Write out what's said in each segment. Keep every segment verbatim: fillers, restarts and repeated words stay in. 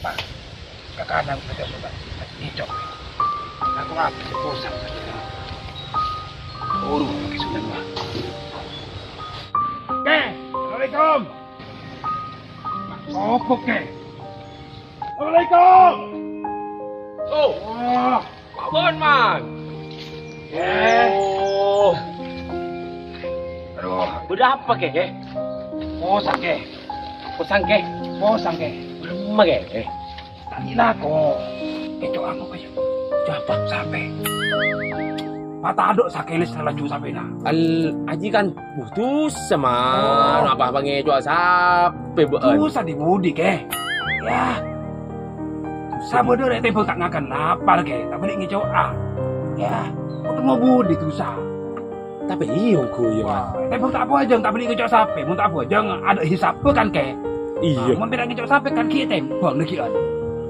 Pak, ka kanan, ka kanan, Pak. Ngèco'. Aku apa sih, bosan. Buru, pakai sudah, Pak. Oke, assalamualaikum. Apa, Kè? Assalamualaikum. Oh, wah. Apa, Man? Eh. Oh. Aduh. Bâdâ apa, Kè? Posang, Kè. Posang, Kè. Posang, Kè. Apa, Kè? Eh. Tadi lako. Ngèco' anu, Kè. Ngèco' apa? Sapè. Matadâ' sakèlès laju sapèna. Al-, Aji kan Wah, dusa, Man. Oh. Apa-apa ngèco' sapè bâ'ân? Dusa di budi, Kè. Yâ. Sabâdâ rèng tèmbhâng ta' ngakan lapar, Kè. Tapè ngèco'a. Yâ, kok tèngghu budi dusa. Tapè iyâ, ongghu, yâ, Man. Wah, tèmbhâng ta' abhâjâng, tapè ngèco' sapè. Mon ta' abhâjâng, adâ' hisabbhâ kan, Kè. Iyâ. Nah, mon pèra' ngèco' sapè kan ghi' tèmbhâng lagghi'ân.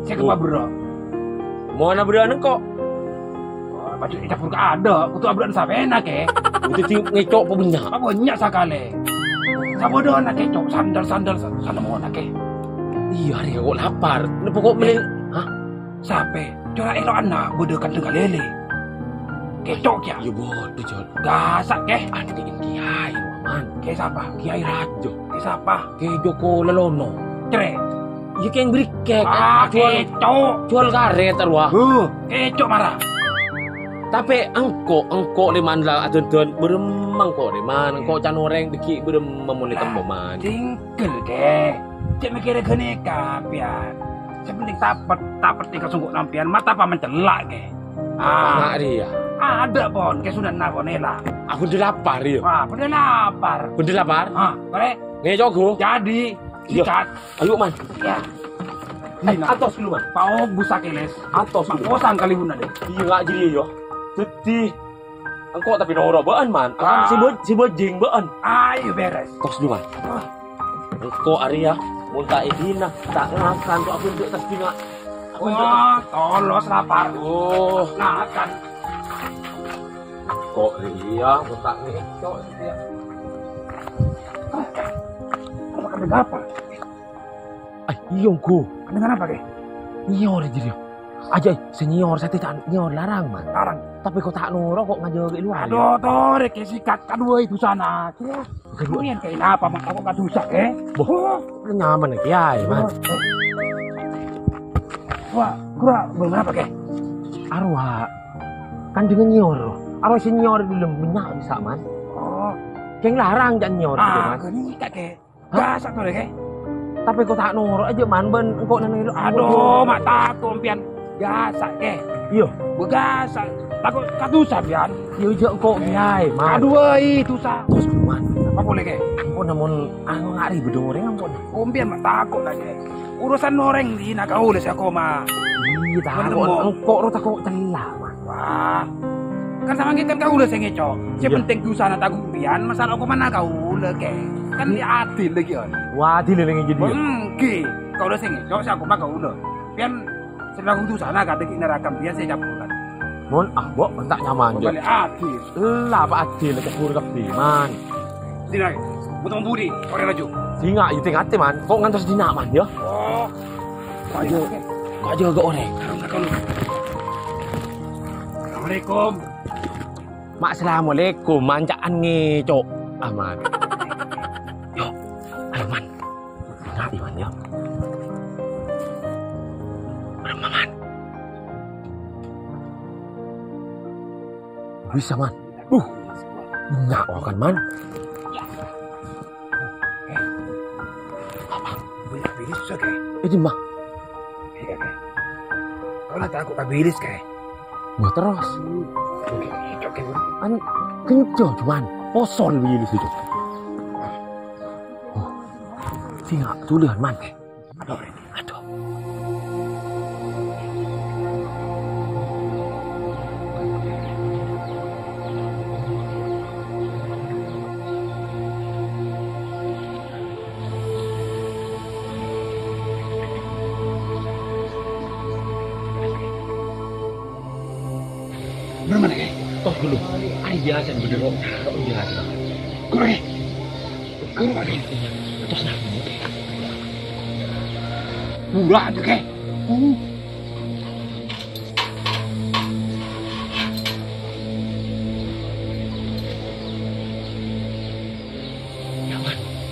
Sè Oh. kapa berrâ'? Mon abherrâ'ân engko'? Oh, padâ ècabbhur ka adâ', kodhu abherrâ'ân sapèna, Kè. Kodhu di ngèco' pabânnya'. Pabânnya' sakalè. Sabâdâna ngèco', sandal-sandal sa-, sanemmona, Kè. Iyâ, arèya kok lapar. Napa kok Eh. mèlè-, hah? Sapè? Cora' èlo'anna bâdâ kandhâng kalèlè. Ngèco' kèya. Iyâ, bâdâ, Jol. Gasa', Kè. Adâ' kèyaè, Man. Kè sapa? Kèyaè Rajo. Kè sapa? Kè Joko Lelono. Cerè. Iyâ, kèng bârikèk. Ah, Jual, ngèco'. jual karèt, arowa. Huh, ngèco' mara. Tapè engko', engko' lèman la adhândhân bârâmma engko' lèman. Engko' can orèng dhâggi' bârâmma mon ètemmo, Man. Tinggal, Kè. Cè' mèkkèrè ghânèka, pèyan. Sè pentèng tapet, tapet è kasongghu'na pèyan, mata apa mencellak, Kè. Ah. Mak rèya. Adâ' pon, Kè Sunan Nabonela. Aku bhender lapar, iyâ. Wah, bhender lapar. Bhender lapar? Ah, boleh. Ngèco', Gu. Jadi, Iyâ. Sikat. Ayo, Man. Ya. Dina. Atos dulu, Man. Paobu sakèlès. Atos dulu. Posang kali buna deh. Iyâ, nggak jadi, yâ. Dhâddhi, engko' tapè noro' bâ'ân, Man. Akan Ah. sè bâ-, sè bâjing bâ'ân. Ayo, beres. Tos dulu, Man. Ah. Engko' arèya, mon ta' èdina, ta' ngakan, kok abhândhâ' tas dinna'. Wah, tolos lapar. Oh. Ngakan. Kok iyâ, mon ta' ngèco' iyâ. Apa kandhâng apa? Ay, iyâ, Gu. Kandhâng apa, Kè? Nyèyor jârèya. Aja, sè nyèyor satèya ta' nyèyor larang, Man. Larang. Tapè kok ta' noro' kok ngajâgâ è lowar, Adhu, yâ. Torè, Kè, sikat kaduwâ è dusana. Yâ. Kaduwâ. Yen kènapa, Ma', kok kadusa, Kè? Boh. Oh. Nyaman, Kè, aè, Man. Wah, kura bârâmma, Kè? Arowa. Kandhâng nyèyor. Arowa sè nyèyor è dâlem bânnya' bisa, Man. Oh. Kèng larang jhâ' nyèyor, Ah, Man. Ghânèka, Kè. Hah? Gasa' torè, Kè. Tapè kok ta' noro' jâ', Man, bân engko' nèng elo. Adhu, ma' tako' sampèyan. Gasa', Kè. Iyâ. Bâ gasa'. Tako' kadusa, sampèyan. Iyâ, jhâ' engko' kèyaè, Man. Adhu, ai, dusa. Tos, Man. Apa polè, Kè? Ampon, ampon, anu, ngari bâdâ orèng, ampon. Sampèyan ma' tako' la, Kè. Urusan orèng dinna' kaulâ sè akoma. Iyâ, tako', Bân temmo. Engko' ro tako' cella', Man. Wah. Kan samangghi kan kaulâ sè ngèco'. Sè Iyâ. Pentèng dusana tangghung sampèyan, masalah okomanna kaulâ, Kè. Kan Iyâ. Adil lagghi'ân. Wah, adil lagi jadi. Engghi, kaulâ sè ngèco', sè akoma kaulâ. Sampèyan sè tangghung dusana kadhi ghi' naraka sampèyan sè ècabbhur. Mon, ah, Bo', ta' nyaman, Bo', jâ'. Bâli adil. Ella, apa adil, ècabbhur kabbhi, Man. Dinna', butong budi, orèng laju. Dinna', yâ, tè-ngatè, Man. Kok ngantos dinna', Man, yâ? Oh. Kok jâ-, kok jâgâ orèng. Assalamualaikum. Ma' assalamualaikum, manca'an ngèco'. Aman. Yo, ayo, Man. Dinna', Man, yâ. Bârâmma, Man? Bisa, Man. Duh, bânnya' kan, Man. Apa? Bisa, Kè. Eh, dimma? Iyâ, Kè. Kaulâ tako' kabilis, Kè. Wah, terros. Oke, oke, oke. An, kenco, cuman posol bilis itu. Oh, dinna' duluan, Man. Aduh, aduh. Bârâmma, Kè? Tos dulu. Ayo, biasa, bener kok. Kok biasa? Kok, Kè? Kok, Kè? Tos, nah. Murah aja, Kè. Nyaman,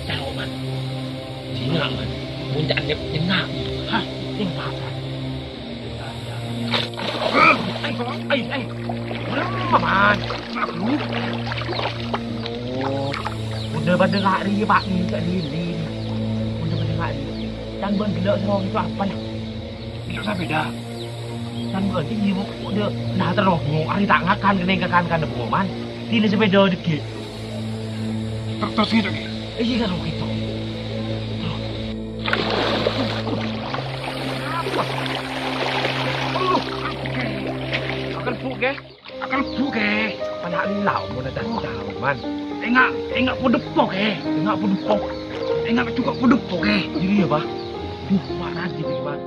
caro, Man. Sènga', Man. Mon ca'na nyènga'. Hah? Sènga', Man. Ai, ai, ai. Kenapa, Man? Makhluk. Oh, bhâdhâ bâdâ lari, Pak, nih, Kak Lili. Bhâdhâ bâdâ lari. Can bâ'na ghellâ' soro itu apa, ya? Itu sepeda. Can bâ'na ini, Bu, udah, nah, terus, Bu, hari tak ngakan, kena ngakan, kan, Bu, Man. Ini sepeda dikit. Terus gitu, Ki? Iya, kalau gitu. Aduh, akan bu, Ki. Akan bu, Ki. Anak lau, mau datang jauh, Man. Enggak, enggak podo po, Ki. Enggak podo po. Enggak juga podo po, Ki. Jadi ya, Pak. Duh, Pak Raji, Pak.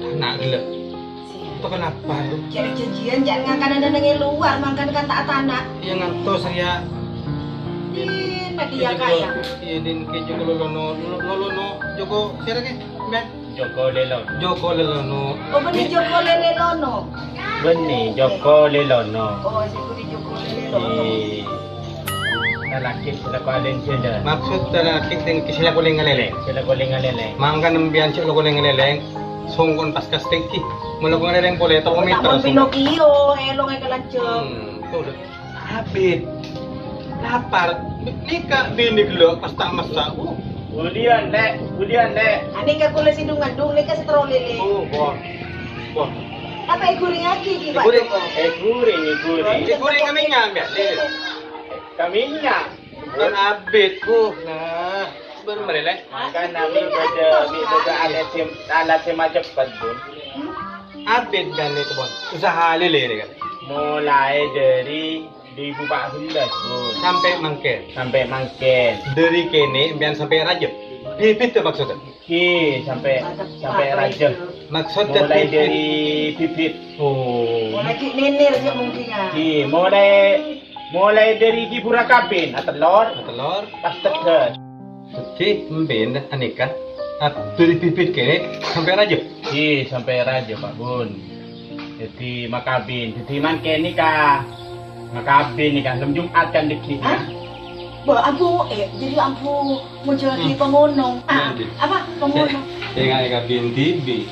Anak gila. Itu kenapa, tuh? Cari janjian, jangan ngakan ada nang luar, makan kata atana. Iya, ngantos, Ria. Din, tadi ya, Kak, ya? Iya, Din, ke Joko Lolono, Lo-, Lolono, Joko, siapa, Ki? Ben? Joko Lelo. Joko Lelono. Oh, bener, Joko Lele Lono. Bener, Joko Lelono. Oh, sing kudu Joko Lele Lono. Iya. Lalakè sè la kalèng sèla. Maksud lalakè sè, sè la kalèng ngalèlèng. Sè la kalèng ngalèlèng. Mangkana sampèyan sè la kalèng ngalèlèng, songkon pas ka stèki. Mon la ngalèlèng polè tello meter. Taman songkon. Pinocchio, elong è kalanjeng. Hmm, tuh. Abit. Lapar. Nèka binè ghellâ' pas ta' massa'. Uh. Budiyan, Lè'? Budiyan, Lè'? Anèka kulâ sè dung-ngandung, nèka sè terro lèlè. Oh, bon. Bon. Apa èghurèngngaghi, Ki, Pak? Èghurèng. Èghurèng, èghurèng. Èghurèng ka mènnya', Mbak. Ka mènnya'. Kan abit, Bu. Nah, sebentar, Lè'. Mangkana, mi' bâdâ, mi' bâdâ alat sè, alat sè maceppet, Bun. Abit kan itu, Bun. Usaha lèlè ini kan. Mulai dari dua ribu empat belas, Bun. Sampai mangkèn. Sampai mangkèn. Dari kènè' sampèyan sampè' Rajab. Bibit tuh maksudnya. Ki, sampai, sampai Rajab. Maksudnya mulai bibit. Dari bibit. Oh. Mulai ki' nènèr sih mungkin ya. Ki, mulai, mulai dari ki bura kabin, atellor. Atellor. Pas tegas. Dhâddhi, empèyan anèka, a-, dhâri bibit kènè' sampè' Rajab? Iyâ, sampè' Rajab, Pak Bun. Dhâddhi, makabin. Dhâddhi, mangkèn nèka, makabin nèka, lem Jum'at kan dhâggi'. Hah? Bâ, ambu, eh, jadi ambu mau jadi pangonong. Ah, apa? Pangonong. Sè, sè ngai kabin tibi.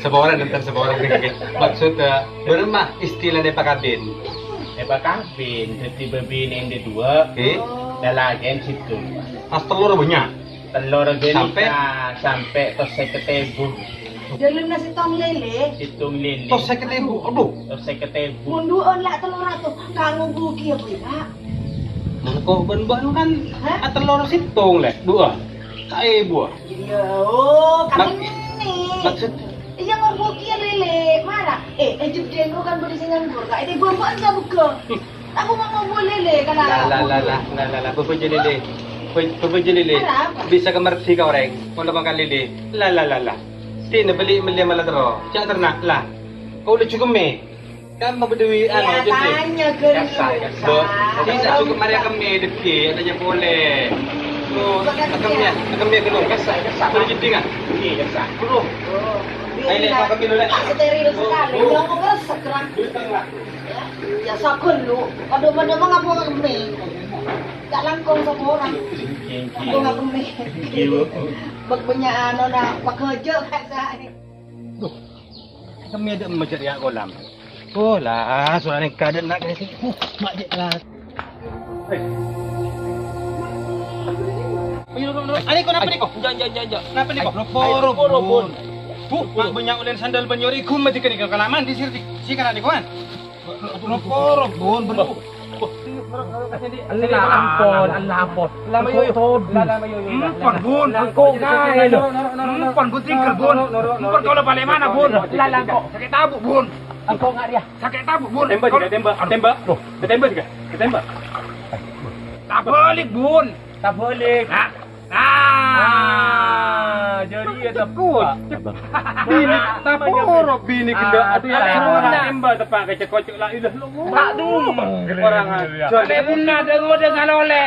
Saporana, enten saporana, ngghi. Maksud, eh, bârâmma istilana èpakabin? Èpakabin, dhâddhi bâbinè'en dâ' duwâ', ngghi. Lalakè'en sèttong. Pas tellor bânnya'? Tellor ghânèka sampè' tos sèket èbu. Dâlemma sèttong lèlè? Sèttong lèlè. Tos sèket èbu, adhu. Tos sèket èbu. Mon duwâ'ân la' tellor atos, kanggo bhugi apa, Pak? Mangkèn bân bân kan, hah? Atellor sèttong, Lè', duwâ'ân. Saèbu. Iyâ, oh, mak-, kamenni. Maksud? Iyâ, ngombu kèya lèlè, mara. Eh, eh, jhâ' dengko kan bâdâ sè nganggur, Kak. Eh, bâbâ'ân sè bugâ. Aku mau ngombu lèlè, kan. La, la, la, la, la, la, la, bâbâ jhâ' lèlè. Bâ-, bâbâ jhâ' lèlè. Mara apa? Bisa kamerdi ka orèng, mon la makan lèlè. La, la, la, la. Sèna bâli mellè mala terro. Jhâ' terna', la. Kau lucu kemme. Kan mabâdâ wi-, anu, ya, jhâ' dhi. Tanya ke. Kassa', kassa'. Bo, bisa cukup mari akemme dhâggi', tanya polè. Tuh, akemme, akemme ghâllu. Kassa', kassa'. Boleh jadi, kan? Iya, kassa'. Bro. Ayo, Lè', akemme dulu, Lè'. Steril sekali. Oh. Ya, mau ngeresek, Rak. Ya, ya, sabar lu. Aduh, mana mau ngapa akemme? Gak langkong sama orang. Iya, iya. Aku akemme. Iya, Bu. Bak banyak anu, nah, pakai aja, kassa'. Duh. Kami ada mengejar ya kolam. Oh lah, suaranya kadang nak kasih. Uh, mak cek lah. Ayo, nurun, nurun. Ini kok napa nih kok? Enggak, enggak, enggak, enggak. Napa nih kok? Ayo, poro, poro, Bun. Bun. Bu, mak banyak ulen sandal banyori gum aja kena kelamaan di sini. Si kanan nih, kawan. Noporo, Bun, bener. Allah ampun, Allah ampun. Lama, yo, yo. Todus. Lama, yo, yo. Ampun, Bun. Engko' kae, lho. Ampun, Bun, tinggal, Bun. Ampun, kalau balik mana, Bun? Lah, lah, kok. Sakit tabuk, Bun. Engko' nggak dia? Sakit tabuk, Bun. Tembak, kalau tidak tembak. Aduh. Tembak. Loh, tembak juga. Tembak. Tak balik, Bun. Tak balik. Nah. Ah, jadi ya, Bun. Bini, taporo bini gede. Aduh, ya, tembak tepak ke cekocok la ilaha illallah. Aduh. Orang ajar. Nek pun ada ngode ngalole.